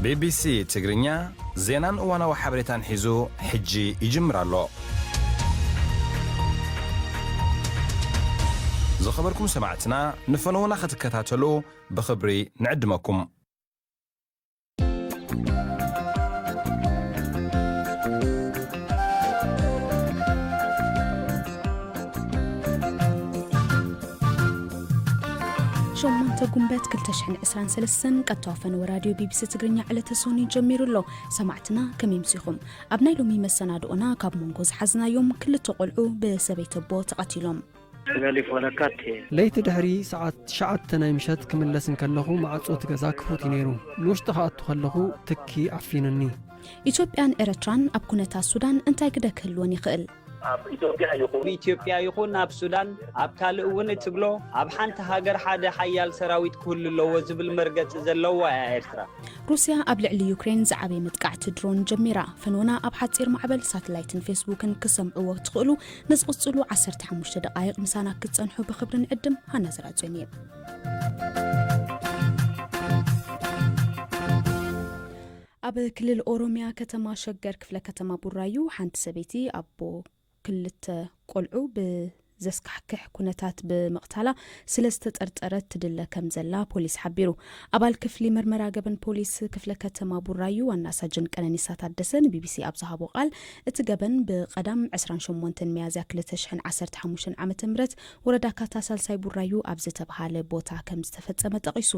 ቢቢሲ ትግርኛ ዜናን እዋናዊ ሓበሬታን ሒዙ ሕጂ ይጅምር ኣሎ። ዝኸበርኩም ሰማዕትና፣ ንፈነውና ክትከታተሉ ብኽብሪ ንዕድመኩም። ሸሞንተ ጉንበት ክልተ ሽሕን ዕስራን ሰለስተን ቀጥታዊ ፈነወ ራድዮ ቢቢሲ ትግርኛ ዕለተ ሰኑይ ጀሚሩ ኣሎ። ሰማዕትና ከመይ ምሲኹም? ኣብ ናይ ሎሚ መሰናድኦና ካብ መንጎ ዝሓዝናዮም ክልተ ቆልዑ ብሰበይቲ ኣቦ ተቐቲሎም። Galiif walakkaatti. ለይቲ ድሕሪ ሰዓት ትሽዓተ ናይ ምሸት ክምለስ እንከለኹ ማዕጾ እቲ ገዛ ክፉት እዩ ነይሩ። ንውሽጢ ክኣቱ ከለኹ ትኪ ዓፊኑኒ። ኢትዮጵያን ኤረትራን ኣብ ኩነታት ሱዳን እንታይ ግደ ክህልወን ይኽእል? ኣብ ኢትዮጵያ ይኹን ኣብ ሱዳን፣ ኣብ ካልእ እውን እትብሎ፣ ኣብ ሓንቲ ሃገር ሓደ ሓያል ሰራዊት ክህሉ ኣለዎ ዝብል መርገጺ ዘለዋ እያ ኤርትራ። ሩስያ ኣብ ልዕሊ ዩክሬን ዝዓበየ መጥቃዕቲ ድሮን ጀሚራ። ፈንወና ኣብ ሓጺር ማዕበል ሳተላይትን ፌስቡክን ክሰምዕዎ ትኽእሉ። ንዝቕጽሉ ዓሰርተ ሓሙሽተ ደቓይቕ ምሳና ክትጸንሑ ብኽብሪ ንዕድም። ሃና ዘራጽዮን እየ። ኣብ ክልል ኦሮሚያ ከተማ ሸገር ክፍለ ከተማ ቡራዩ ሓንቲ ሰበይቲ ኣቦ ክልተ ቆልዑ ብዘስካሕክሕ ኩነታት ብምቕታላ ስለ ዝተጠርጠረት ትድለ ከም ዘላ ፖሊስ ሓቢሩ። ኣባል ክፍሊ መርመራ ገበን ፖሊስ ክፍለ ከተማ ቡራዩ ዋና ሳጅን ቀነኒሳ ታደሰ ንቢቢሲ ኣብ ዝሃቦ ቃል፣ እቲ ገበን ብቐዳም ዕስራን ሸሞንተን ሚያዝያ ክልተ ሽሕን ዓሰርተ ሓሙሽተን ዓመተ ምህረት ወረዳ ካታ ሳልሳይ ቡራዩ ኣብ ዝተብሃለ ቦታ ከም ዝተፈጸመ ጠቒሱ።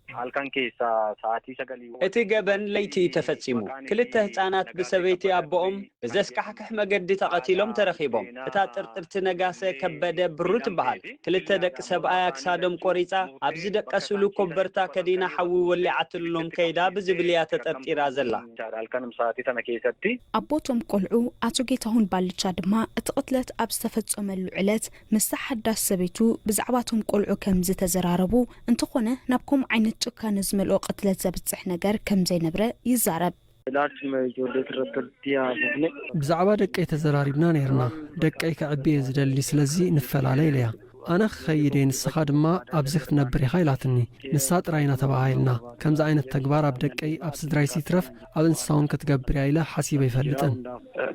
Halkan keessaa sa'aatii sagalii እቲ ገበን ለይቲ እዩ ተፈጺሙ። ክልተ ህጻናት ብሰበይቲ ኣቦኦም ብዘስካሕክሕ መገዲ ተቐቲሎም ተረኺቦም። እታ ጥርጥርቲ ነጋሰ ከበደ ብሩ ትበሃል። ክልተ ደቂ ሰብኣይ ኣክሳዶም ቆሪጻ፣ ኣብ ዝደቀስሉ ኮበርታ ከዲና ሓዊ ወሊዓትሎም ከይዳ ብዝብል እያ ተጠርጢራ ዘላ። Halkan sa'aatii sana keessatti ኣቦቶም ቆልዑ ኣቶ ጌታሁን ባልቻ ድማ እቲ ቅትለት ኣብ ዝተፈጸመሉ ዕለት ምስታ ሓዳስ ሰበይቱ ብዛዕባ እቶም ቆልዑ ከም ዝተዘራረቡ፣ እንተኾነ ናብ ከምኡ ዓይነት ጭካነ ዝመልኦ ቅትለት ዘብጽሕ ነገር ከም ዘይነብረ ይዛረብ። Ilaalchuma ijoollee irratti haasofne. ብዛዕባ ደቀይ ተዘራሪብና ነይርና። ደቀይ ከዕቢ እየ ዝደሊ፣ ስለዚ ንፈላለ ኢለያ። ኣነ ክኸይድ እየ፣ ንስኻ ድማ ኣብዚ ክትነብር ኢኻ ኢላትኒ። ንሳ ጥራይ ኢና ተባሃሂልና። ከምዚ ዓይነት ተግባር ኣብ ደቀይ፣ ኣብ ስድራይሲ ይትረፍ ኣብ እንስሳ እውን ክትገብር እያ ኢለ ሓሲበ ኣይፈልጥን።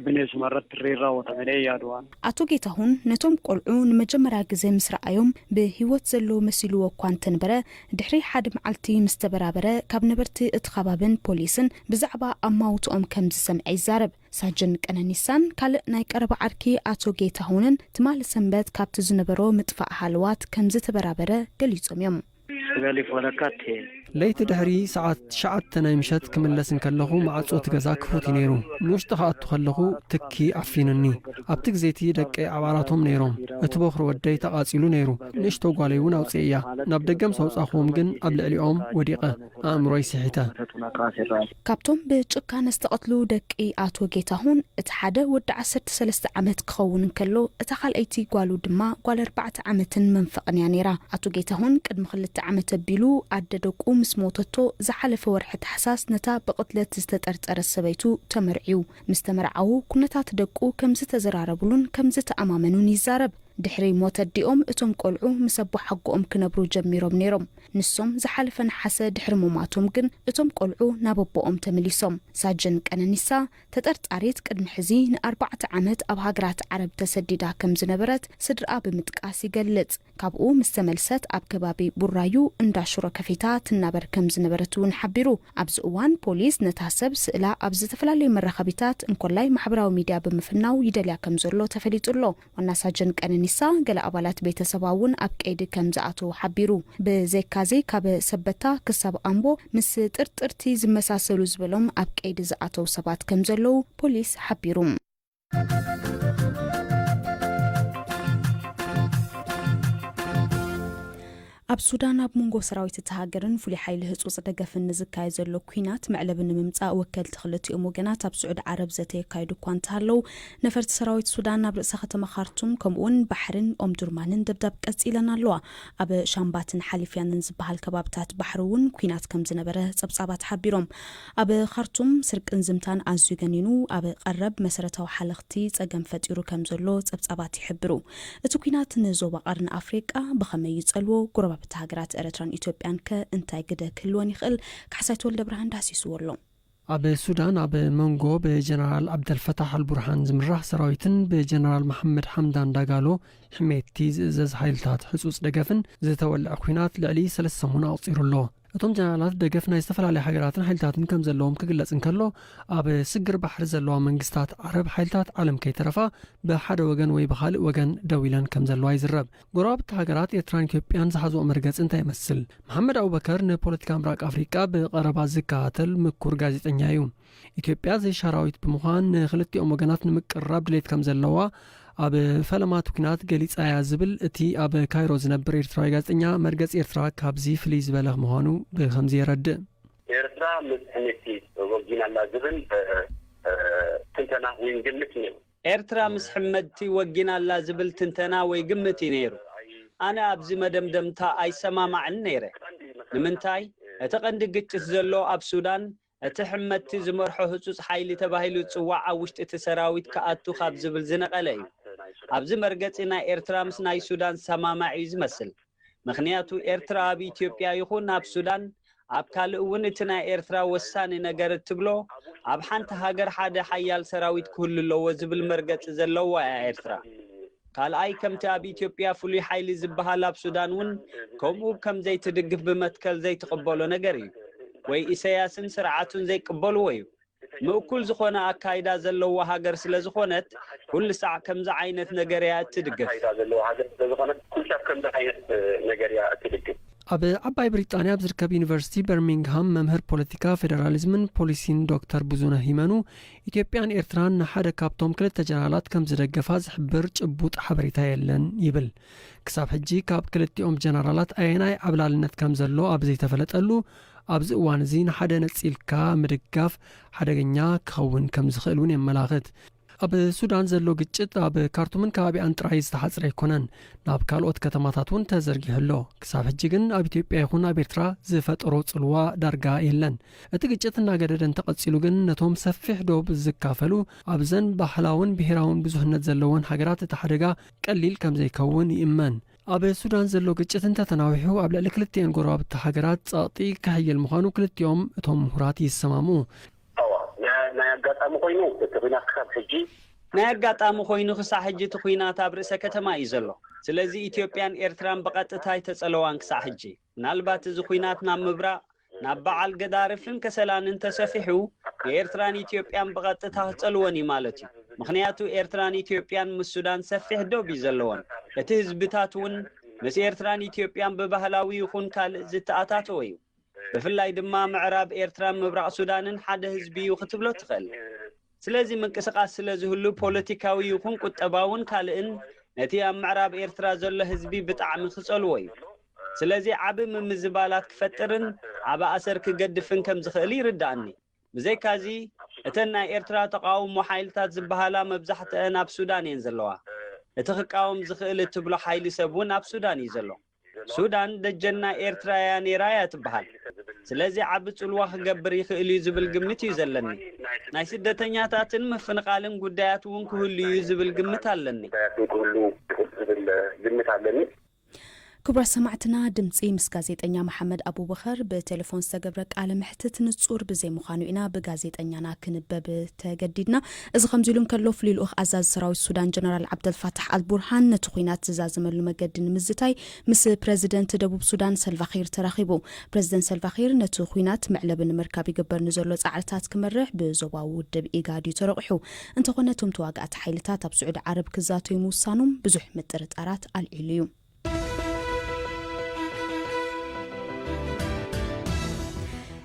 Bineensuma irratti irree raawwatame jedhee yaadu waan. ኣቶ ጌታሁን ነቶም ቆልዑ ንመጀመርያ ግዜ ምስ ረኣዮም ብህይወት ዘለዉ መሲልዎ እኳ እንተነበረ፣ ድሕሪ ሓደ መዓልቲ ምስ ተበራበረ ካብ ነበርቲ እቲ ከባብን ፖሊስን ብዛዕባ ኣማውትኦም ከም ዝሰምዐ ይዛረብ። ሳጅን ቀነኒሳን ካልእ ናይ ቀረባ ዓርኪ ኣቶ ጌታሁንን ትማሊ ሰንበት ካብቲ ዝነበሮ ምጥፋእ ሃለዋት ከም ዝተበራበረ ገሊጾም እዮም። Galiif walakkaatti. ለይቲ ድሕሪ ሰዓት ትሽዓተ ናይ ምሸት ክምለስ እንከለኹ ማዕጾ እቲ ገዛ ክፉት እዩ ነይሩ። ንውሽጢ ክኣቱ ከለኹ ትኪ ዓፊኑኒ። ኣብቲ ግዜ እቲ ደቀይ ኣብ ዓራቶም ነይሮም። እቲ በኹሪ ወደይ ተቓጺሉ ነይሩ። ንእሽቶ ጓለይ እውን ኣውጽኤያ። ናብ ደገ ምስ ኣውጻእኩዎም ግን ኣብ ልዕሊኦም ወዲቐ ኣእምሮይ ስሒተ። ካብቶም ብጭካነ ዝተቐትሉ ደቂ ኣቶ ጌታሁን እቲ ሓደ ወዲ ዓሰርተ ሰለስተ ዓመት ክኸውን እንከሎ፣ እታ ካልኣይቲ ጓሉ ድማ ጓል ኣርባዕተ ዓመትን መንፈቕን እያ ነይራ። ኣቶ ጌታሁን ቅድሚ ክልተ ዓመት ኣቢሉ ኣደ ደቁ ምስ ሞተቶ ዝሓለፈ ወርሒ ታሕሳስ ነታ ብቕትለት ዝተጠርጠረት ሰበይቱ ተመርዕዩ። ምስ ተመርዓዉ ኩነታት ደቁ ከም ዝተዘራረቡሉን ከም ዝተኣማመኑን ይዛረብ። ድሕሪ ሞት ኣዲኦም እቶም ቆልዑ ምስ ኣቦ ሓጎኦም ክነብሩ ጀሚሮም ነይሮም። ንሶም ዝሓለፈ ነሓሰ ድሕሪ ምሟቶም ግን እቶም ቆልዑ ናብ ኣቦኦም ተመሊሶም። ሳጅን ቀነኒሳ፣ ተጠርጣሪት ቅድሚ ሕዚ ንኣርባዕተ ዓመት ኣብ ሃገራት ዓረብ ተሰዲዳ ከም ዝነበረት ስድርኣ ብምጥቃስ ይገልጽ። ካብኡ ምስ ተመልሰት ኣብ ከባቢ ቡራዩ እንዳ ሽሮ ከፊታ ትናበር ከም ዝነበረት እውን ሓቢሩ። ኣብዚ እዋን ፖሊስ ነታ ሰብ ስእላ ኣብ ዝተፈላለዩ መራኸቢታት እንኮላይ ማሕበራዊ ሚድያ ብምፍናው ይደልያ ከም ዘሎ ተፈሊጡ ኣሎ። ዋና ሳጅን ቀነኒሳ ገለ ኣባላት ቤተሰባ እውን ኣብ ቀይዲ ከም ዝኣተዉ ሓቢሩ። ብዘይካዚ ካብ ሰበታ ክሳብ ኣምቦ ምስ ጥርጥርቲ ዝመሳሰሉ ዝበሎም ኣብ ቀይዲ ዝኣተዉ ሰባት ከም ዘለዉ ፖሊስ ሓቢሩ። ኣብ ሱዳን ኣብ መንጎ ሰራዊት እታ ሃገርን ፍሉይ ሓይሊ ህጹጽ ደገፍን ንዝካየድ ዘሎ ኲናት መዕለቢ ንምምጻእ ወከልቲ ክልቲኦም ወገናት ኣብ ስዑዲ ዓረብ ዘተ የካይዱ እኳ እንተሃለዉ፣ ነፈርቲ ሰራዊት ሱዳን ናብ ርእሰ ከተማ ካርቱም ከምኡውን ባሕርን ኦምዱርማንን ደብዳብ ቀጺለን ኣለዋ። ኣብ ሻምባትን ሓሊፍያንን ዝበሃል ከባብታት ባሕሪ እውን ኲናት ከም ዝነበረ ጸብጻባት ሓቢሮም። ኣብ ካርቱም ስርቅን ዝምታን ኣዝዩ ገኒኑ ኣብ ቀረብ መሰረታዊ ሓለኽቲ ጸገም ፈጢሩ ከም ዘሎ ጸብጻባት ይሕብሩ። እቲ ኲናት ንዞባ ቀርኒ ኣፍሪቃ ብኸመይ ይጸልዎ? ጎረባብቲ እታ ሃገራት ኤረትራን ኢትዮጵያን ከ እንታይ ግደ ክህልወን ይኽእል? ካሕሳይ ተወልደ ብርሃን ዳህሲስዎ ኣሎ። ኣብ ሱዳን ኣብ መንጎ ብጀነራል ዓብደልፈታሕ ኣልቡርሃን ዝምራሕ ሰራዊትን ብጀነራል መሓመድ ሓምዳን ዳጋሎ ሕሜቲ ዝእዘዝ ሓይልታት ሕጹጽ ደገፍን ዝተወልዐ ኲናት ልዕሊ ሰለስተ ሰሙን ኣቑጺሩ ኣሎ። እቶም ጀነራላት ደገፍ ናይ ዝተፈላለዩ ሃገራትን ሓይልታትን ከም ዘለዎም ክግለጽ እንከሎ፣ ኣብ ስግር ባሕሪ ዘለዋ መንግስታት ዓረብ ሓይልታት ዓለም ከይተረፋ ብሓደ ወገን ወይ ብኻልእ ወገን ደው ኢለን ከም ዘለዋ ይዝረብ። ጎረባብቲ ሃገራት ኤርትራን ኢትዮጵያን ዝሓዝኦ መርገጺ እንታይ ይመስል? መሓመድ ኣቡበከር ንፖለቲካ ምብራቕ ኣፍሪቃ ብቐረባ ዝከታተል ምኩር ጋዜጠኛ እዩ። ኢትዮጵያ ዘይሻራዊት ብምዃን ንክልቲኦም ወገናት ንምቅርራብ ድሌት ከም ዘለዋ ኣብ ፈለማት ኲናት ገሊጻ እያ ዝብል እቲ ኣብ ካይሮ ዝነብር ኤርትራዊ ጋዜጠኛ፣ መርገጺ ኤርትራ ካብዚ ፍልይ ዝበለ ምዃኑ ብኸምዚ የረድእ። ኤርትራ ምስ ሕሜቲ ወጊና ኣላ ዝብል ትንተና ወይ ግምት ነይሩ። ኤርትራ ምስ ሕመድቲ ወጊና ኣላ ዝብል ትንተና ወይ ግምት እዩ ነይሩ። ኣነ ኣብዚ መደምደምታ ኣይሰማማዕን ነይረ። ንምንታይ? እቲ ቀንዲ ግጭት ዘሎ ኣብ ሱዳን፣ እቲ ሕመድቲ ዝመርሖ ህጹጽ ሓይሊ ተባሂሉ ዝጽዋዕ ኣብ ውሽጢ እቲ ሰራዊት ክኣቱ ካብ ዝብል ዝነቐለ እዩ። ኣብዚ መርገጺ ናይ ኤርትራ ምስ ናይ ሱዳን ዝሰማማዕ እዩ ዝመስል። ምኽንያቱ ኤርትራ ኣብ ኢትዮጵያ ይኹን ኣብ ሱዳን ኣብ ካልእ እውን እቲ ናይ ኤርትራ ወሳኒ ነገር እትብሎ ኣብ ሓንቲ ሃገር ሓደ ሓያል ሰራዊት ክህሉ ኣለዎ ዝብል መርገጺ ዘለዋ እያ ኤርትራ። ካልኣይ ከምቲ ኣብ ኢትዮጵያ ፍሉይ ሓይሊ ዝበሃል ኣብ ሱዳን እውን ከምኡ ከም ዘይትድግፍ ብመትከል ዘይትቕበሎ ነገር እዩ። ወይ ኢሰያስን ስርዓቱን ዘይቅበልዎ እዩ። ምእኩል ዝኾነ ኣካይዳ ዘለዋ ሃገር ስለ ዝኾነት ኩሉ ሳዕ ከምዚ ዓይነት ነገር እያ እትድግፍ። ኣካይዳ ዘለዋ ሃገር ስለ ዝኾነት ኩሉ ሳዕ ከምዚ ዓይነት ነገር እያ እትድግፍ። ኣብ ዓባይ ብሪጣንያ ኣብ ዝርከብ ዩኒቨርሲቲ በርሚንግሃም መምህር ፖለቲካ ፌደራሊዝምን ፖሊሲን ዶክተር ብዙነህ ይመኑ፣ ኢትዮጵያን ኤርትራን ንሓደ ካብቶም ክልተ ጀነራላት ከም ዝደገፋ ዝሕብር ጭቡጥ ሓበሬታ የለን ይብል። ክሳብ ሕጂ ካብ ክልቲኦም ጀነራላት ኣየናይ ዓብላልነት ከም ዘሎ ኣብ ዘይተፈለጠሉ ኣብዚ እዋን እዚ ንሓደ ነጺልካ ምድጋፍ ሓደገኛ ክኸውን ከም ዝኽእል እውን የመላኽት። ኣብ ሱዳን ዘሎ ግጭት ኣብ ካርቱምን ከባቢኣን ጥራይ ዝተሓጽረ ኣይኮነን። ናብ ካልኦት ከተማታት እውን ተዘርጊሑ ኣሎ። ክሳብ ሕጂ ግን ኣብ ኢትዮጵያ ይኹን ኣብ ኤርትራ ዝፈጠሮ ጽልዋ ዳርጋ የለን። እቲ ግጭት እናገደደ እንተቐጺሉ ግን ነቶም ሰፊሕ ዶብ ዝካፈሉ ኣብዘን ባህላውን ብሄራውን ብዙሕነት ዘለወን ሃገራት እቲ ሓደጋ ቀሊል ከም ዘይከውን ይእመን። ኣብ ሱዳን ዘሎ ግጭት እንተተናዊሑ ኣብ ልዕሊ ክልቲኤን ጎረባብቲ ሃገራት ጸቕጢ ከሕይል ምዃኑ ክልቲኦም እቶም ምሁራት ይሰማምኡ። ናይ ኣጋጣሚ ኮይኑ እቲ ኲናት ክሳብ ሕጂ ናይ ኣጋጣሚ ኮይኑ ክሳዕ ሕጂ እቲ ኲናት ኣብ ርእሰ ከተማ እዩ ዘሎ። ስለዚ ኢትዮጵያን ኤርትራን ብቐጥታ ኣይተጸለዋን ክሳዕ ሕጂ። ምናልባት እዚ ኲናት ናብ ምብራቕ ናብ በዓል ገዳርፍን ከሰላን እንተሰፊሑ ንኤርትራን ኢትዮጵያን ብቐጥታ ክጸልወን እዩ ማለት እዩ። ምኽንያቱ ኤርትራን ኢትዮጵያን ምስ ሱዳን ሰፊሕ ዶብ እዩ ዘለወን። እቲ ህዝብታት እውን ምስ ኤርትራን ኢትዮጵያን ብባህላዊ ይኹን ካልእ ዝተኣታተወ እዩ። ብፍላይ ድማ ምዕራብ ኤርትራን ምብራቕ ሱዳንን ሓደ ህዝቢ እዩ ክትብሎ ትኽእል። ስለዚ ምንቅስቓስ ስለ ዝህሉ ፖለቲካዊ ይኹን ቁጠባውን ካልእን ነቲ ኣብ ምዕራብ ኤርትራ ዘሎ ህዝቢ ብጣዕሚ ክጸልዎ እዩ። ስለዚ ዓቢ ምምዝባላት ክፈጥርን ዓቢ ኣሰር ክገድፍን ከም ዝኽእል ይርድኣኒ። ብዘይካዚ እተን ናይ ኤርትራ ተቓውሞ ሓይልታት ዝበሃላ መብዛሕትአን ኣብ ሱዳን እየን ዘለዋ። እቲ ክቃወም ዝኽእል እትብሎ ሓይሊ ሰብ እውን ኣብ ሱዳን እዩ ዘሎ። ሱዳን ደጀን ናይ ኤርትራ እያ ነይራ እያ ትበሃል። ስለዚ ዓቢ ጽልዋ ክገብር ይኽእል እዩ ዝብል ግምት እዩ ዘለኒ። ናይ ስደተኛታትን ምፍንቓልን ጉዳያት እውን ክህሉ እዩ ዝብል ግምት ኣለኒ። ጉዳያት እውን ክህሉ ይኽእል ዝብል ግምት ኣለኒ። ክቡራት ሰማዕትና፣ ድምጺ ምስ ጋዜጠኛ መሓመድ ኣቡበኸር ብቴሌፎን ዝተገብረ ቃለ መሕትት ንጹር ብዘይምዃኑ ኢና ብጋዜጠኛና ክንበብ ተገዲድና። እዚ ከምዚ ኢሉ እንከሎ፣ ፍሉይ ልኡኽ ኣዛዚ ሰራዊት ሱዳን ጀነራል ዓብደልፋታሕ ኣልቡርሃን ነቲ ኲናት ዝዛዘመሉ መገዲ ንምዝታይ ምስ ፕረዚደንት ደቡብ ሱዳን ሰልቫኺር ተራኺቡ። ፕረዚደንት ሰልቫኺር ነቲ ኲናት መዕለቢ ንምርካብ ይግበር ንዘሎ ጻዕርታት ክመርሕ ብዞባዊ ውድብ ኢጋድ እዩ ተረቑሑ። እንተኾነ፣ እቶም ተዋጋእቲ ሓይልታት ኣብ ስዑዲ ዓረብ ክዛተዩ ምውሳኖም ብዙሕ ምጥርጣራት ኣልዒሉ እዩ።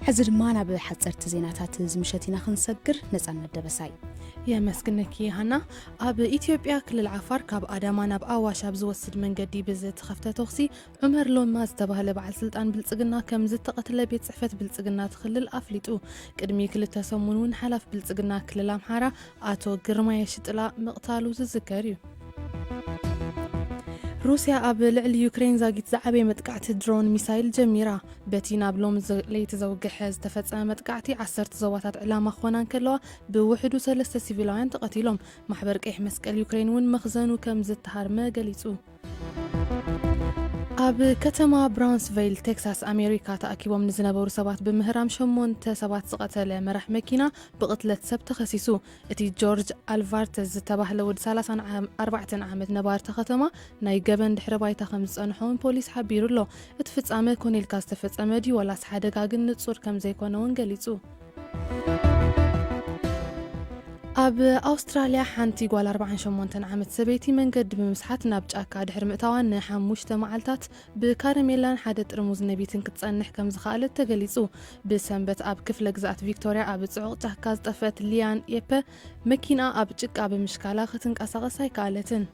ሕዚ ድማ ናብ ሓፀርቲ ዜናታት እዚ ምሸት ኢና ክንሰግር። ነፃነት ደበሳይ። የመስግነኪ ሃና። ኣብ ኢትዮጵያ ክልል ዓፋር ካብ ኣዳማ ናብ ኣዋሽ ኣብ ዝወስድ መንገዲ ብዝተኸፍተ ተኹሲ ዑመር ሎማ ዝተባህለ በዓል ስልጣን ብልጽግና ከም ዝተቐትለ ቤት ጽሕፈት ብልጽግና እቲ ክልል ኣፍሊጡ። ቅድሚ ክልተ ሰሙን እውን ሓላፊ ብልጽግና ክልል ኣምሓራ ኣቶ ግርማይ ሽጥላ ምቕታሉ ዝዝከር እዩ። ሩስያ ኣብ ልዕሊ ዩክሬን ዛጊት ዝዓበየ መጥቃዕቲ ድሮን ሚሳይል ጀሚራ። በቲ ናብ ሎሚ ዘ-፣ ለይቲ ዘውግሐ ዝተፈጸመ መጥቃዕቲ ዓሰርተ ዞባታት ዕላማ ክኾና እንከለዋ፣ ብውሕዱ ሰለስተ ሲቪላውያን ተቐቲሎም። ማሕበር ቀይሕ መስቀል ዩክሬን እውን መኽዘኑ ከም ዝተሃርመ ገሊጹ። ኣብ ከተማ ብራውንስቬል ቴክሳስ ኣሜሪካ ተኣኪቦም ንዝነበሩ ሰባት ብምህራም ሸሞንተ ሰባት ዝቐተለ መራሕ መኪና ብቕትለት ሰብ ተኸሲሱ። እቲ ጆርጅ ኣልቫርተዝ ዝተባህለ ወዲ ሰላሳን ኣርባዕተን ዓመት ነባርቲ ከተማ ናይ ገበን ድሕረ ባይታ ከም ዝጸንሖ እውን ፖሊስ ሓቢሩ ኣሎ። እቲ ፍጻመ ኮኔልካ ዝተፈጸመ ድዩ ዋላስ ሓደጋ ግን ንጹር ከም ዘይኮነ እውን ገሊጹ። ኣብ ኣውስትራልያ ሓንቲ ጓል ኣርባዓን ሸሞንተን ዓመት ሰበይቲ መንገዲ ብምስሓት ናብ ጫካ ድሕሪ ምእታዋ ንሓሙሽተ መዓልታት ብካረሜላን ሓደ ጥርሙዝ ነቢትን ክትጸንሕ ከም ዝኸኣለት ተገሊጹ። ብሰንበት ኣብ ክፍለ ግዝኣት ቪክቶርያ ኣብ ጽዑቕ ጫካ ዝጠፍአት ሊያን ኤፐ መኪና ኣብ ጭቃ ብምሽካላ ክትንቀሳቐስ ኣይከኣለትን።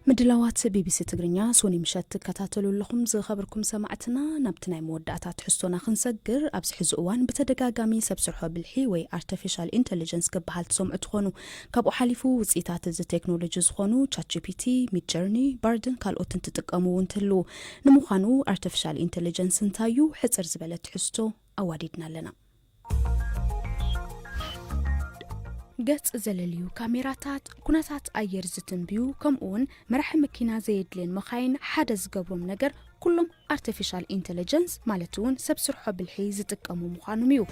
ምድላዋት ቢቢሲ ትግርኛ ሶኒ ምሸት ትከታተሉ ኣለኹም። ዝኸበርኩም ሰማዕትና፣ ናብቲ ናይ መወዳእታ ትሕዝቶና ክንሰግር፣ ኣብዚ ሕዚ እዋን ብተደጋጋሚ ሰብ ስርሖ ብልሒ ወይ ኣርቲፊሻል ኢንተሊጀንስ ክበሃል ትሰምዑ ትኾኑ። ካብኡ ሓሊፉ ውፅኢታት እዚ ቴክኖሎጂ ዝኾኑ ቻት ጂ ፒ ቲ፣ ሚድጀርኒ፣ ባርድን ካልኦትን ትጥቀሙ እውን ትህልዉ። ንምዃኑ ኣርቲፊሻል ኢንተሊጀንስ እንታይ እዩ? ሕፅር ዝበለ ትሕዝቶ ኣዋዲድና ኣለና። ገጽ ዘለልዩ ካሜራታት፣ ኩነታት ኣየር ዝትንብዩ፣ ከምኡውን መራሒ መኪና ዘየድልየን መኻይን ሓደ ዝገብሮም ነገር ኩሎም ኣርቲፊሻል ኢንተለጀንስ ማለት እውን ሰብ ስርሖ ብልሒ ዝጥቀሙ ምዃኖም እዩ።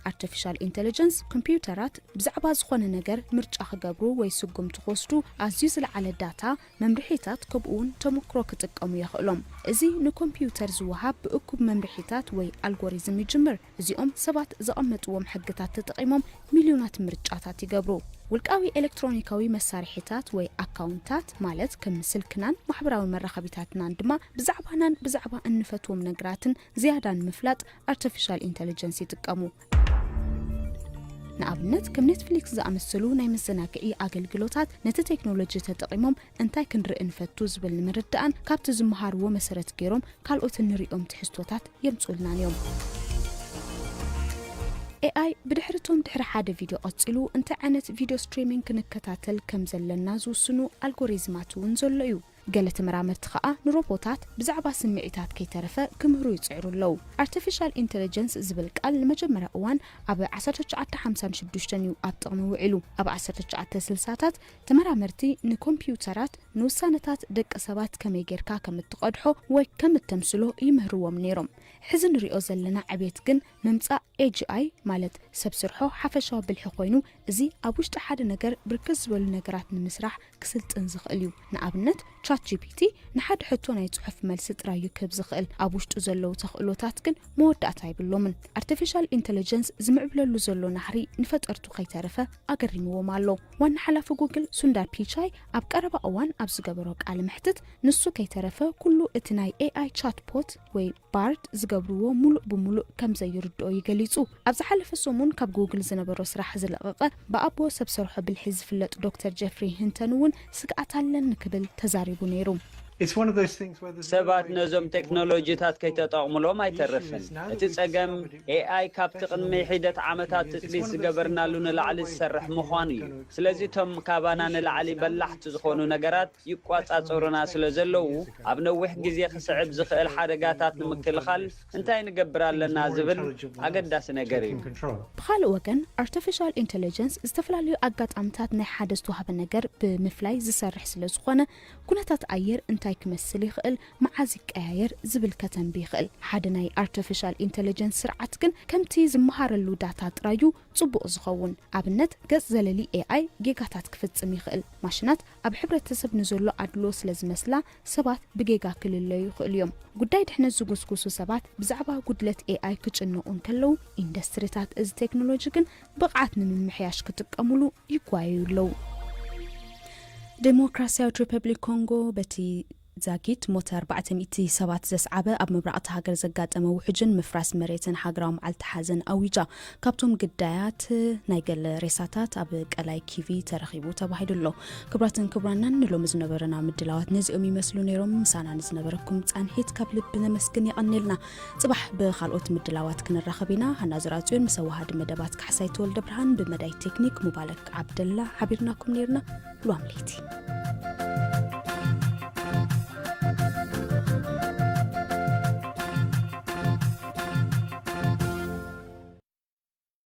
ኣርቲፊሻል ኢንተለጀንስ ኮምፒውተራት ብዛዕባ ዝኾነ ነገር ምርጫ ክገብሩ ወይ ስጉምቲ ክወስዱ ኣዝዩ ዝለዓለ ዳታ፣ መምርሒታት ከምኡ እውን ተመክሮ ክጥቀሙ የኽእሎም። እዚ ንኮምፒውተር ዝወሃብ ብእኩብ መምርሒታት ወይ ኣልጎሪዝም ይጅምር። እዚኦም ሰባት ዘቐመጥዎም ሕግታት ተጠቒሞም ሚልዮናት ምርጫታት ይገብሩ። ውልቃዊ ኤሌክትሮኒካዊ መሳርሒታት ወይ ኣካውንታት ማለት ከም ስልክናን ማሕበራዊ መራኸቢታትናን ድማ ብዛዕባናን ብዛዕባ እንፈትዎም ነገራትን ዝያዳ ንምፍላጥ ኣርቲፊሻል ኢንተለጀንስ ይጥቀሙ። ንኣብነት ከም ኔትፍሊክስ ዝኣመሰሉ ናይ መዘናግዒ ኣገልግሎታት ነቲ ቴክኖሎጂ ተጠቒሞም እንታይ ክንርኢ ንፈቱ ዝብል ንምርዳእን ካብቲ ዝመሃርዎ መሰረት ገይሮም ካልኦት እንሪኦም ትሕዝቶታት የምፅኡልናን እዮም። ኤ ኣይ ብድሕሪቶም ድሕሪ ሓደ ቪድዮ ቀፂሉ እንታይ ዓይነት ቪድዮ ስትሪሚንግ ክንከታተል ከም ዘለና ዝውስኑ ኣልጎሪዝማት እውን ዘሎ እዩ። ገለ ተመራመርቲ ኸኣ ንሮቦታት ብዛዕባ ስምዒታት ከይተረፈ ክምህሩ ይጽዕሩ ኣለዉ። ኣርቲፊሻል ኢንተለጀንስ ዝብል ቃል ንመጀመርያ እዋን ኣብ ዓሰርተ ትሽዓተ ሓምሳን ሽዱሽተን እዩ ኣብ ጥቕሚ ውዒሉ። ኣብ ዓሰርተ ትሽዓተ ስልሳታት ተመራመርቲ ንኮምፒውተራት ንውሳነታት ደቂ ሰባት ከመይ ጌርካ ከም እትቐድሖ ወይ ከም እተምስሎ ይምህርዎም ነይሮም። ሕዚ ንሪኦ ዘለና ዕቤት ግን ምምጻእ ኤ ጂ ኣይ ማለት ሰብ ስርሖ ሓፈሻዊ ብልሒ ኮይኑ፣ እዚ ኣብ ውሽጢ ሓደ ነገር ብርክት ዝበሉ ነገራት ንምስራሕ ክስልጥን ዝኽእል እዩ። ንኣብነት ቻት ጂ ፒ ቲ ንሓደ ሕቶ ናይ ጽሑፍ መልሲ ጥራይ እዩ ክህብ ዝኽእል። ኣብ ውሽጡ ዘለዉ ተኽእሎታት ግን መወዳእታ የብሎምን። ኣርቲፊሻል ኢንተለጀንስ ዝምዕብለሉ ዘሎ ናህሪ ንፈጠርቱ ከይተረፈ ኣገሪምዎም ኣሎ። ዋና ሓላፊ ጉግል ሱንዳር ፒቻይ ኣብ ቀረባ እዋን ኣብ ዝገበሮ ቃለ መሕትት ንሱ ከይተረፈ ኩሉ እቲ ናይ ኤ ኣይ ቻትቦት ወይ ባርድ ዝገብርዎ ሙሉእ ብሙሉእ ከም ዘይርድኦ እዩ ገሊጹ። ኣብ ዝሓለፈ ሰሙን ካብ ጉግል ዝነበሮ ስራሕ ዝለቐቐ ብኣቦ ሰብ ሰርሖ ብልሒ ዝፍለጥ ዶክተር ጀፍሪ ሂንተን እውን ስግኣት ኣለኒ ክብል ተዛሪቡ ነይሩ። ሰባት ነዞም ቴክኖሎጂታት ከይተጠቕሙሎም ኣይተርፍን። እቲ ጸገም ኤኣይ ካብቲ ቅድሚ ሒደት ዓመታት ትጽቢት ዝገበርናሉ ንላዕሊ ዝሰርሕ ምዃኑ እዩ። ስለዚ እቶም ካባና ንላዕሊ በላሕቲ ዝኾኑ ነገራት ይቋጻጸሩና ስለ ዘለዉ ኣብ ነዊሕ ግዜ ክስዕብ ዝኽእል ሓደጋታት ንምክልኻል እንታይ ንገብር ኣለና ዝብል ኣገዳሲ ነገር እዩ። ብኻልእ ወገን ኣርቲፊሻል ኢንተለጀንስ ዝተፈላለዩ ኣጋጣምታት ናይ ሓደ ዝተዋህበ ነገር ብምፍላይ ዝሰርሕ ስለ ዝኾነ ኩነታት ኣየር እንታይ ክመስል ይኽእል፣ መዓዝ ይቀያየር ዝብል ከተንቢ ይኽእል። ሓደ ናይ ኣርቲፊሻል ኢንተለጀንስ ስርዓት ግን ከምቲ ዝመሃረሉ ዳታ ጥራዩ ጽቡቕ ዝኸውን። ኣብነት ገጽ ዘለሊ ኤኣይ ጌጋታት ክፍጽም ይኽእል። ማሽናት ኣብ ሕብረተሰብ ንዘሎ ኣድሎ ስለ ዝመስላ ሰባት ብጌጋ ክልለዩ ይኽእሉ እዮም። ጉዳይ ድሕነት ዝጉስጉሱ ሰባት ብዛዕባ ጉድለት ኤኣይ ክጭነቑ እንከለዉ ኢንዱስትሪታት እዚ ቴክኖሎጂ ግን ብቕዓት ንምምሕያሽ ክጥቀሙሉ ይጓየዩ ኣለዉ። ዴሞክራሲያዊት ሪፐብሊክ ኮንጎ በቲ ዛጊት ሞት ኣርባዕተ ሚእቲ ሰባት ዘስዓበ ኣብ ምብራቕ እታ ሃገር ዘጋጠመ ውሕጅን ምፍራስ መሬትን ሃገራዊ መዓልቲ ሓዘን ኣዊጃ። ካብቶም ግዳያት ናይ ገለ ሬሳታት ኣብ ቀላይ ኪቪ ተረኺቡ ተባሂሉ ኣሎ። ክቡራትን ክቡራናን ንሎሚ ዝነበረና ምድላዋት ነዚኦም ይመስሉ ነይሮም። ምሳና ንዝነበረኩም ጻንሒት ካብ ልቢ ነመስግን የቐንየልና። ጽባሕ ብኻልኦት ምድላዋት ክንራኸብ ኢና። ሃና ዙራጽዮን ምስ ኣዋሃዲ መደባት ካሕሳይ ተወልደ ብርሃን ብመዳይ ቴክኒክ ሙባረክ ዓብደላ ሓቢርናኩም ነይርና። ሉዋም ለይቲ።